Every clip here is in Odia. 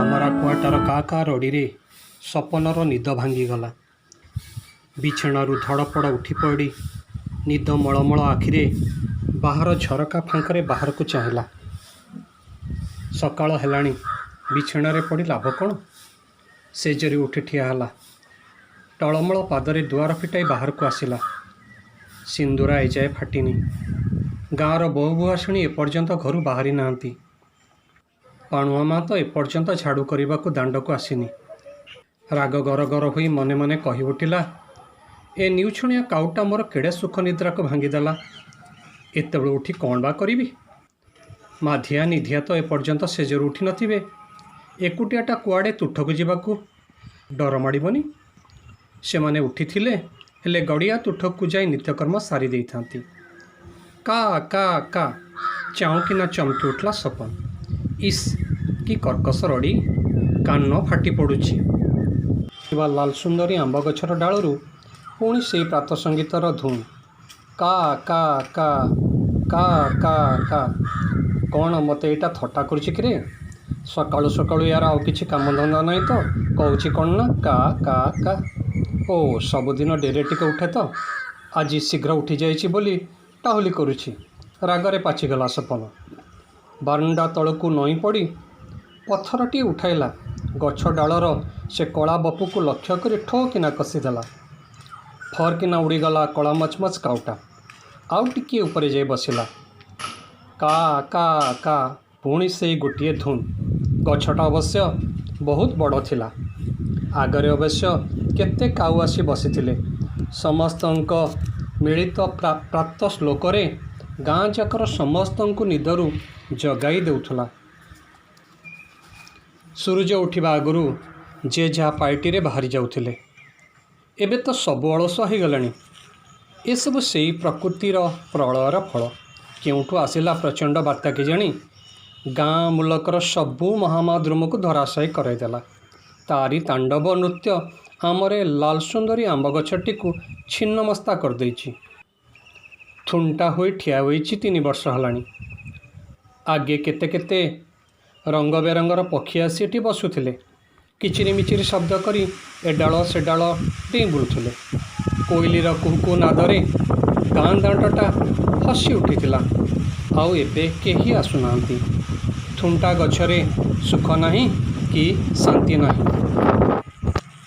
ଧାମରା କୁଆଟାର କା କା ରଡ଼ିରେ ସପନର ନିଦ ଭାଙ୍ଗିଗଲା। ବିଛଣାରୁ ଧଡ଼ପଡ଼ ଉଠିପଡ଼ି ନିଦ ମଳମଳ ଆଖିରେ ବାହାର ଝରକା ଫାଙ୍କରେ ବାହାରକୁ ଚାହିଁଲା। ସକାଳ ହେଲାଣି, ବିଛଣାରେ ପଡ଼ି ଲାଭ କ'ଣ? ଶେଯରେ ଉଠି ଠିଆ ହେଲା। ଟଳମଳ ପାଦରେ ଦୁଆର ଫିଟାଇ ବାହାରକୁ ଆସିଲା। ସିନ୍ଦୁରା ଏଯାଏ ଫାଟିନି। ଗାଁର ବୋହୂ ଭୁଆସୁଣୀ ଏପର୍ଯ୍ୟନ୍ତ ଘରୁ ବାହାରି ନାହାନ୍ତି। ପାଣୁଆ ମା ତ ଏପର୍ଯ୍ୟନ୍ତ ଝାଡ଼ୁ କରିବାକୁ ଦାଣ୍ଡକୁ ଆସିନି। ରାଗ ଗରଗର ହୋଇ ମନେ ମନେ କହି ଉଠିଲା, ଏ ନିଉଛୁଣିଆ କାଉଟା ମୋର କେଡ଼େ ସୁଖ ନିଦ୍ରାକୁ ଭାଙ୍ଗିଦେଲା। ଏତେବେଳୁ ଉଠି କ'ଣ ବା କରିବି? ମାଧିଆ ନିଧିଆ ତ ଏପର୍ଯ୍ୟନ୍ତ ଶେଯରୁ ଉଠି ନଥିବେ। ଏକୁଟିଆଟା କୁଆଡ଼େ ତୁଠକୁ ଯିବାକୁ ଡର ମାଡ଼ିବନି? ସେମାନେ ଉଠିଥିଲେ ହେଲେ ଗଡ଼ିଆ ତୁଠକୁ ଯାଇ ନିତ୍ୟକର୍ମ ସାରି ଦେଇଥାନ୍ତି। କା କା କା, ଚାଉଁକିନା ଚମକି ଉଠିଲା ସପନ। ଇସ୍, କି କର୍କଶ ରଡ଼ି, କାନ ଫାଟି ପଡ଼ୁଛି। ଥିବା ଲାଲସୁନ୍ଦରୀ ଆମ୍ବ ଗଛର ଡାଳରୁ ପୁଣି ସେଇ ପ୍ରାତଃ ସଙ୍ଗୀତର ଧୁନ୍। କା କା କା, କା କା କା। କ'ଣ ମୋତେ ଏଇଟା ଥଟ୍ଟା କରୁଛି କିରେ? ସକାଳୁ ସକାଳୁ ୟାର ଆଉ କିଛି କାମଧନ୍ଦା ନାହିଁ ତ କହୁଛି କ'ଣ ନା କା କା କା। ଓ, ସବୁଦିନ ଡେରିରେ ଟିକେ ଉଠେ ତ, ଆଜି ଶୀଘ୍ର ଉଠିଯାଇଛି ବୋଲି ଟାହୁଲି କରୁଛି। ରାଗରେ ପାଚିଗଲା ସପନ। ବାରଣ୍ଡା ତଳକୁ ନଇଁ ପଡ଼ି ପଥରଟିଏ ଉଠାଇଲା। ଗଛ ଡାଳର ସେ କଳା ବପୁକୁ ଲକ୍ଷ୍ୟ କରି ଠୋ କିନା କଷିଦେଲା। ଫରକିନା ଉଡ଼ିଗଲା କଳା ମଚମଚ କାଉଟା। ଆଉ ଟିକିଏ ଉପରେ ଯାଇ ବସିଲା। କା କା କା, ପୁଣି ସେଇ ଗୋଟିଏ ଧୁନ୍। ଗଛଟା ଅବଶ୍ୟ ବହୁତ ବଡ଼ ଥିଲା। ଆଗରେ ଅବଶ୍ୟ କେତେ କାଉ ଆସି ବସିଥିଲେ। ସମସ୍ତଙ୍କ ମିଳିତ ପ୍ରାତଃ ଶ୍ଲୋକରେ ଗାଁ ଯାକର ସମସ୍ତଙ୍କୁ ନିଦରୁ ଜଗାଇ ଦେଉଥିଲା। ସୂରୁଜ ଉଠିବା ଆଗରୁ ଯେ ଯାହା ପାଇଟିରେ ବାହାରି ଯାଉଥିଲେ। ଏବେ ତ ସବୁ ଅଳସୁଆ ହୋଇଗଲେଣି। ଏସବୁ ସେଇ ପ୍ରକୃତିର ପ୍ରଳୟର ଫଳ। କେଉଁଠୁ ଆସିଲା ପ୍ରଚଣ୍ଡ ବାତ୍ୟା କେଜାଣି, ଗାଁ ମୂଲକର ସବୁ ମହାମାଦ୍ରୁମକୁ ଧରାଶାୟୀ କରାଇଦେଲା। ତାରି ତାଣ୍ଡବ ନୃତ୍ୟ ଆମର ଏ ଲାଲସୁନ୍ଦରୀ ଆମ୍ବ ଗଛଟିକୁ ଛିନ୍ନମସ୍ତା କରିଦେଇଛି। ଥୁଣ୍ଟା ହୋଇ ଠିଆ ହୋଇଛି 3 ବର୍ଷ ହେଲାଣି। ଆଗେ କେତେ କେତେ ରଙ୍ଗ ବେରଙ୍ଗର ପକ୍ଷୀ ଆସି ଏଠି ବସୁଥିଲେ। କିଚିରିମିଚିରି ଶବ୍ଦ କରି ଏ ଡାଳ ସେ ଡାଳ ଡେଇଁ ବୁଲୁଥିଲେ। କୋଇଲିର କୁହୁ କୁହୁ ନାଦରେ ଗାଁ ଦାଣ୍ଡଟା ହସି ଉଠିଥିଲା। ଆଉ ଏବେ କେହି ଆସୁନାହାନ୍ତି। ଥୁଣ୍ଟା ଗଛରେ ସୁଖ ନାହିଁ କି ଶାନ୍ତି ନାହିଁ।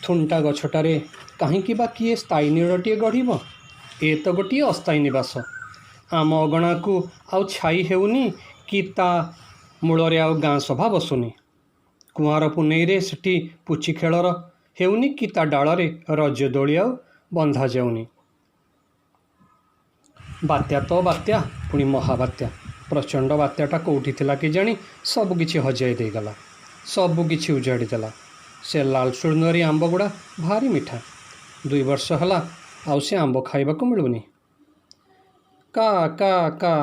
ଥୁଣ୍ଟା ଗଛଟାରେ କାହିଁକି ବା କିଏ ସ୍ଥାୟୀ ନୀଡ଼ଟିଏ ଗଢ଼ିବ? ଏ ତ ଗୋଟିଏ ଅସ୍ଥାୟୀ ନିବାସ। ଆମ ଅଗଣାକୁ ଆଉ ଛାଇ ହେଉନି କି ତା ମୂଳରେ ଆଉ ଗାଁ ସଭା ବସୁନି। କୁଆଁର ପୁନେଇରେ ସେଠି ପୁଚି ଖେଳ ହେଉନି କି ତା ଡାଳରେ ରଜ ଦୋଳି ଆଉ ବନ୍ଧାଯାଉନି। ବାତ୍ୟା ତ ବାତ୍ୟା, ପୁଣି ମହାବାତ୍ୟା। ପ୍ରଚଣ୍ଡ ବାତ୍ୟାଟା କେଉଁଠି ଥିଲା କେଜାଣି, ସବୁକିଛି ହଜାଇ ଦେଇଗଲା, ସବୁକିଛି ଉଜାଡ଼ି ଦେଲା। ସେ ଲାଲସୁନ୍ଦରୀ ଆମ୍ବଗୁଡ଼ା ଭାରି ମିଠା। 2 ବର୍ଷ ହେଲା ଆଉ ସେ ଆମ୍ବ ଖାଇବାକୁ ମିଳୁନି। କା କା କା,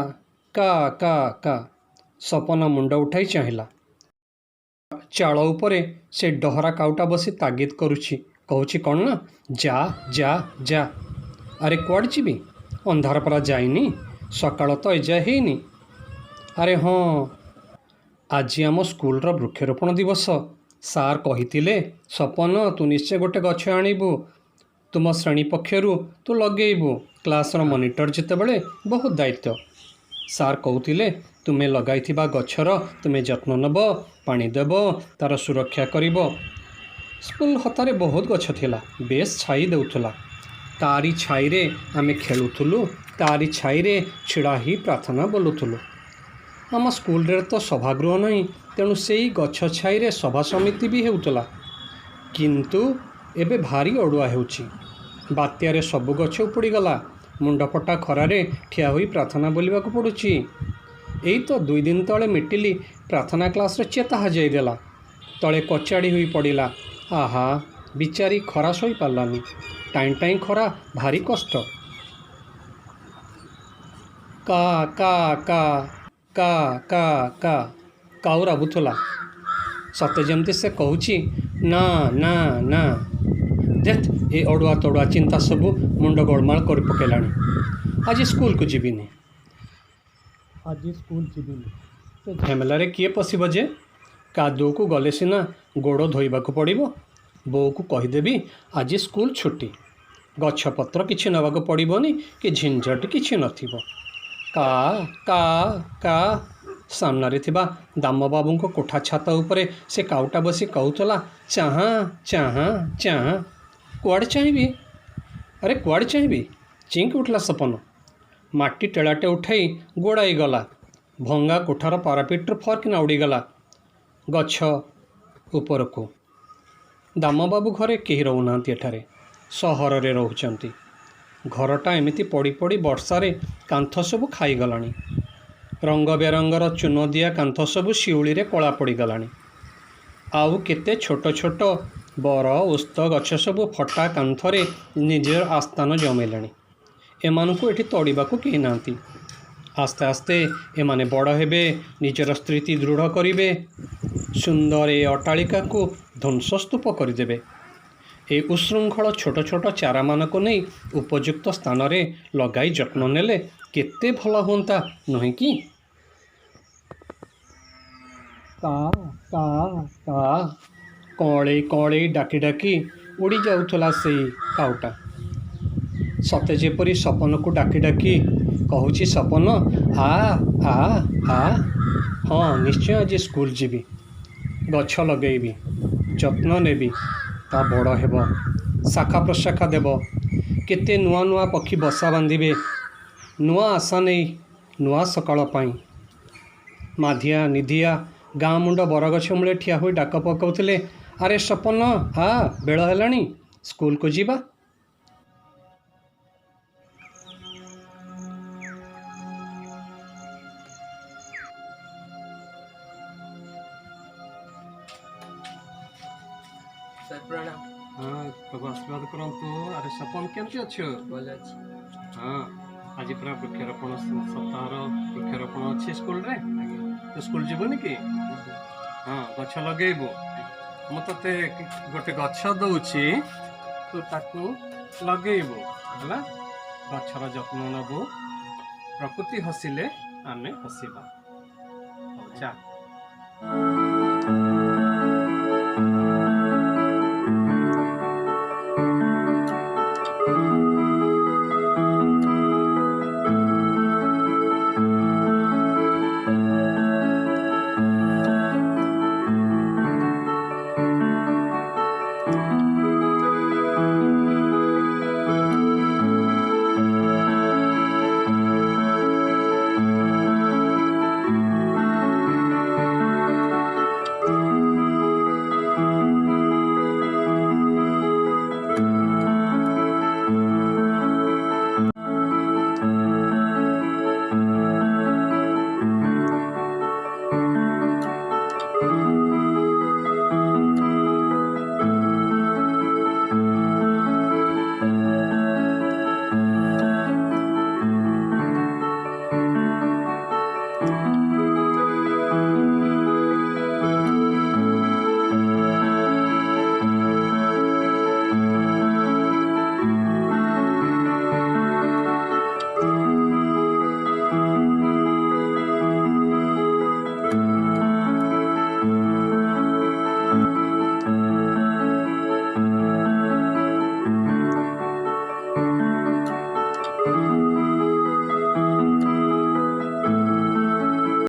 କା କା କା। ସପନ ମୁଣ୍ଡ ଉଠାଇ ଚାହିଁଲା। ଚାଳ ଉପରେ ସେ ଡହରା କାଉଟା ବସି ତାଗିଦ କରୁଛି। କହୁଛି କ'ଣ ନା, ଯା ଯା ଯା। ଆରେ, କୁଆଡ଼େ ଯିବି? ଅନ୍ଧାର ପରା ଯାଇନି, ସକାଳ ତ ଏଯାଏ ହେଇନି। ଆରେ ହଁ, ଆଜି ଆମ ସ୍କୁଲର ବୃକ୍ଷରୋପଣ ଦିବସ। ସାର୍ କହିଥିଲେ, ସପନ, ତୁ ନିଶ୍ଚୟ ଗୋଟେ ଗଛ ଆଣିବୁ, ତୁମ ଶ୍ରେଣୀ ପକ୍ଷରୁ ତୁ ଲଗେଇବୁ। କ୍ଲାସ୍ର ମନିଟର ଯେତେବେଳେ ବହୁତ ଦାୟିତ୍ୱ। ସାର୍ କହୁଥିଲେ, ତୁମେ ଲଗାଇଥିବା ଗଛର ତୁମେ ଯତ୍ନ ନେବ, ପାଣି ଦେବ, ତା'ର ସୁରକ୍ଷା କରିବ। ସ୍କୁଲ ହତାରେ ବହୁତ ଗଛ ଥିଲା, ବେଶ ଛାଇ ଦେଉଥିଲା। ତାରି ଛାଇରେ ଆମେ ଖେଳୁଥିଲୁ, ତାରି ଛାଇରେ ଛିଡ଼ା ହୋଇ ପ୍ରାର୍ଥନା ବୋଲୁଥିଲୁ। ଆମ ସ୍କୁଲରେ ତ ସଭାଗୃହ ନାହିଁ, ତେଣୁ ସେଇ ଗଛ ଛାଇରେ ସଭା ସମିତି ବି ହେଉଥିଲା। କିନ୍ତୁ ଏବେ ଭାରି ଅଡ଼ୁଆ ହେଉଛି। ବାତ୍ୟାରେ ସବୁ ଗଛ ଉପୁଡ଼ିଗଲା। ମୁଣ୍ଡଫଟା ଖରାରେ ଠିଆ ହୋଇ ପ୍ରାର୍ଥନା ବୋଲିବାକୁ ପଡ଼ୁଛି। ଏଇ ତ 2 ଦିନ ତଳେ ମିଟିଲି ପ୍ରାର୍ଥନା କ୍ଲାସ୍ରେ ଚେତା ହଜାଇ ଦେଲା। ତଳେ କଚାଡ଼ି ହୋଇ ପଡ଼ିଲା। ଆହା, ବିଚାରୀ ଖରା ସହିପାରିଲାନି। ଟାଇଁ ଟାଇଁ ଖରା ଭାରି କଷ୍ଟ। କା କା କା, କା କା କା, କାଉ ରାବୁଥିଲା। ସତେ ଯେମିତି ସେ କହୁଛି, ନା ନା ନା। ଧେତ୍, ଏ ଅଡ଼ୁଆ ତଡ଼ୁଆ ଚିନ୍ତା ସବୁ ମୁଣ୍ଡ ଗୋଳମାଳ କରି ପକାଇଲାଣି। ଆଜି ସ୍କୁଲକୁ ଯିବିନି। ଆଜି ସ୍କୁଲ ଯିବିନି। ସେ ଝାମେଲାରେ କିଏ ପଶିବ ଯେ? କାଦୁଅକୁ ଗଲେ ସିନା ଗୋଡ଼ ଧୋଇବାକୁ ପଡ଼ିବ। ବୋଉକୁ କହିଦେବି ଆଜି ସ୍କୁଲ ଛୁଟି। ଗଛପତ୍ର କିଛି ନେବାକୁ ପଡ଼ିବନି କି ଝିନଝଟ କିଛି ନଥିବ। କା କା କା। ସାମ୍ନାରେ ଥିବା ଦାମବାବୁଙ୍କ କୋଠା ଛାତ ଉପରେ ସେ କାଉଟା ବସି କହୁଥିଲା, ଚାହାଁ ଚାହାଁ ଚାହାଁ। କୁଆଡ଼େ ଚାହିଁବି? ଆରେ କୁଆଡ଼େ ଚାହିଁବି? ଚିଙ୍କି ଉଠିଲା ସପନ। ମାଟି ଟେଳାଟେ ଉଠାଇ ଗୋଡ଼ାଇ ଗଲା। ଭଙ୍ଗା କୋଠାର ପାରାପିଟରୁ ଫର୍କିନା ଉଡ଼ିଗଲା ଗଛ ଉପରକୁ। ଦାମବାବୁ ଘରେ କେହି ରହୁନାହାନ୍ତି ଏଠାରେ, ସହରରେ ରହୁଛନ୍ତି। ଘରଟା ଏମିତି ପଡ଼ି ପଡ଼ି ବର୍ଷାରେ କାନ୍ଥ ସବୁ ଖାଇଗଲାଣି। ରଙ୍ଗ ବେରଙ୍ଗର ଚୂନ ଦିଆ କାନ୍ଥ ସବୁ ଶିଉଳିରେ କଳା ପଡ଼ିଗଲାଣି। ଆଉ କେତେ ଛୋଟ ଛୋଟ ବର ଓସ୍ତ ଗଛ ସବୁ ଫଟା କାନ୍ଥରେ ନିଜର ଆସ୍ଥାନ ଜମେଇଲେଣି। ଏମାନଙ୍କୁ ଏଠି ତଡ଼ିବାକୁ କେହି ନାହାନ୍ତି। ଆସ୍ତେ ଆସ୍ତେ ଏମାନେ ବଡ଼ ହେବେ, ନିଜର ସ୍ଥିତି ଦୃଢ଼ କରିବେ, ସୁନ୍ଦର ଏ ଅଟ୍ଟାଳିକାକୁ ଧ୍ୱଂସସ୍ତୂପ କରିଦେବେ। ଏ ଉଶୃଙ୍ଖଳ ଛୋଟ ଛୋଟ ଚାରାମାନଙ୍କୁ ନେଇ ଉପଯୁକ୍ତ ସ୍ଥାନରେ ଲଗାଇ ଯତ୍ନ ନେଲେ କେତେ ଭଲ ହୁଅନ୍ତା, ନୁହେଁ କି? କା କା କା କଅଁଳେଇ କଅଁଳେଇ ଡାକି ଡାକି ଉଡ଼ି ଯାଉଥିଲା ସେଇ କାଉଟା। ସତେ ଯେପରି ସପନକୁ ଡାକି ଡାକି କହୁଛି, ସପନ ଆ ଆ ଆ। ହଁ, ନିଶ୍ଚୟ ଆଜି ସ୍କୁଲ ଯିବି, ଗଛ ଲଗେଇବି, ଯତ୍ନ ନେବି, ତା ବଡ଼ ହେବ, ଶାଖା ପ୍ରଶାଖା ଦେବ, କେତେ ନୂଆ ନୂଆ ପକ୍ଷୀ ବସା ବାନ୍ଧିବେ, ନୂଆ ଆଶା ନେଇ ନୂଆ ସକାଳ ପାଇଁ। ମାଧିଆ ନିଧିଆ ଗାଁ ମୁଣ୍ଡ ବରଗଛ ମୂଳେ ଠିଆ ହୋଇ ଡାକ ପକାଉଥିଲେ, ଆରେ ସପନ ଆ, ବେଳ ହେଲାଣି, ସ୍କୁଲକୁ ଯିବା। ସାର୍ ପ୍ରଣାମ। ହଁ, ପ୍ରଭୁ ଆଶୀର୍ବାଦ କରନ୍ତୁ। ଆରେ ସପନ, କେମିତି ଅଛୁ? ଭଲ ଅଛି। ହଁ, ଆଜି ପୁରା ବୃକ୍ଷରୋପଣ ସପ୍ତାହର ବୃକ୍ଷରୋପଣ ଅଛି ସ୍କୁଲରେ। ଆଜ୍ଞା। ତୁ ସ୍କୁଲ ଯିବୁନି କି? ଯିବି। ହଁ, ଗଛ ଲଗେଇବୁ। ମୁଁ ତତେ ଗୋଟେ ଗଛ ଦଉଛି, ତୁ ତାକୁ ଲଗେଇବୁ, ହେଲା? ଗଛର ଯତ୍ନ ନେବୁ। ପ୍ରକୃତି ହସିଲେ ଆମେ ହସିବା। ହଉ, ଯା।